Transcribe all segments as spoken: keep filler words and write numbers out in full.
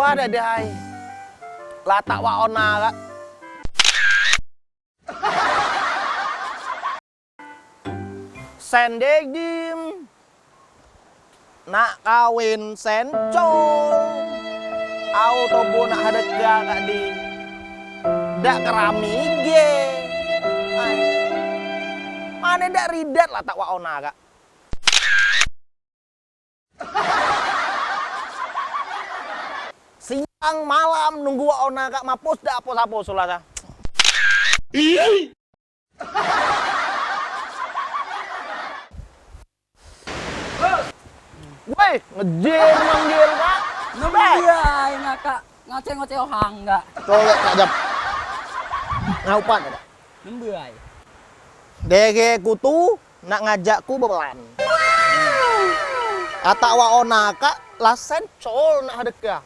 Ade dai. Latak wak ona kak. Sen Dedim nak kawin Sen Col. Au tobo nak hadeka kak di dak kerami ge. Ai. Mane dak ridat latak wak ona kak. Siang malam nunggu wak ona kak mapus dak apus-apus ulah sa. Woi, ngejir manggil kak. Nembiai ngakak ngoceh-ngoceh ohang kak. Colek kak jam. Ngaupan kak. Nembiai. Dege kutu. Nak ngajakku bebelan. Atak wak ona kak la Sen Col nak hadeka.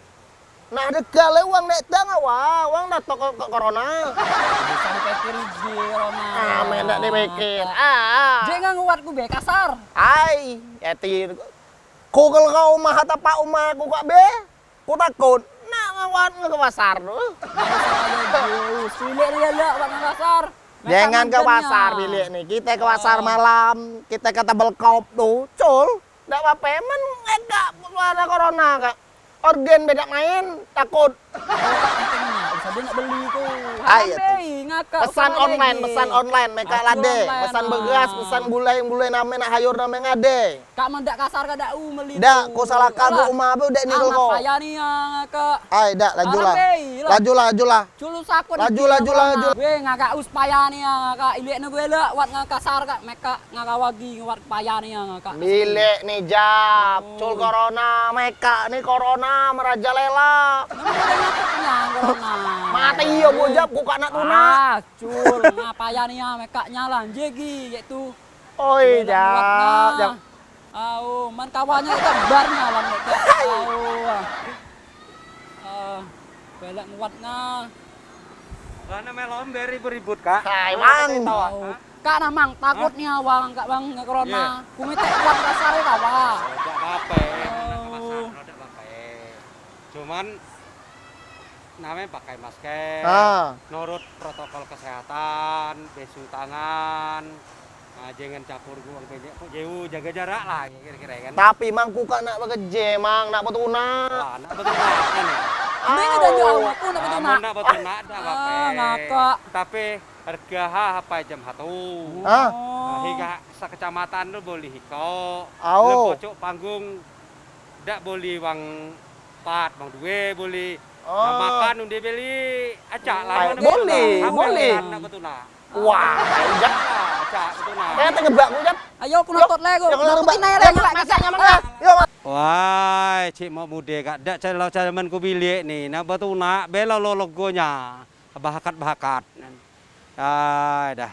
Nak hadeka le wang nek dang awa, wang dak tok kok corona. Bisa dipikir iji corona. Ah, men dak dipikir. Ah, ah. Jek ngan nguat ku be kasar. Ai, eti. Ku kalau kau umah atapak umah aku kak be. Ku takut, nak ngawat nge ke pasar tu. Susah aja, Jus. Pilih dia lah, Bang Kasar. Jangan ke pasar bilik ni. Kita ke pasar malam, kita ke Tabelkop tu, Cul. Dak apa-apa, men ngegak suara corona kak. Organ bedak main, takut. Pentingnya, bisa dia nak beli tu. Ai, Haram ya tu. Deh, ngakak. Pesan online, pesan online, meka lade. Pesan beras, pesan gulai, gulai name nak hayur name ngade. Kak men dak kasar kak dak u meli. Dak, ko salahkan ko umah ape udah ni ko. Payah ni yang kak. Ai, dak, lajulah. Lajulah, lajulah. Culu sakut. Lajulah, lajulah. Weh, ngagak us payah ni yang kak. Ilik ni gue lek, wat ngakasar kak. Meka ngagak wagi, wat payah ni yang kak. Bilik ni jap. Cul corona, meka ni corona merajalela. Mati iyo bujap, ku kak nak tunak. Ah, cul, ngapaya ni yang meka nyalan. Jegi, yek tu. Oi, jap, jap. Au, man kawannya itu bar nyalan itu. Au. Ah, belak nguat nah. Lah, name lombe ribut-ribut, Kak. Hai, Mang. Kak, nah, Mang, takut ni awang, Kak, Bang, corona. Ku minta kuat kasar ya, kawa. Dak ape, dak ape. Cuman name pakai masker, nurut protokol kesehatan, besu tangan, nah, jangan campur wong banyak, kok jauh, jaga jarak lah, kira-kira kan. Tapi mang ku kak nak bekeje, mang nak betunak. Wah, nak betunak kan ya? Ini udah jauh aku nak betunak. Amun nak betunak dak ape. Ngakak. Tapi harga ha apai jam satu. Hah? Nah, hingga sekecamatan tu boleh iko. Au. Lem pocok panggung dak boleh wang pat, wang due boleh. Oh. Nah, makan undi beli acak lah. Boleh, boleh. Nak betunak. Wah, ijat. Acak betunak. Kayak tengebak ku, Jat. Ayo, aku nonton lego. Nonton lego. Wai, cik mak mude kak dak calo calo men ku bilik ni. Nak betunak bela lo logonya. Bahakat-bahakat. Ai dah.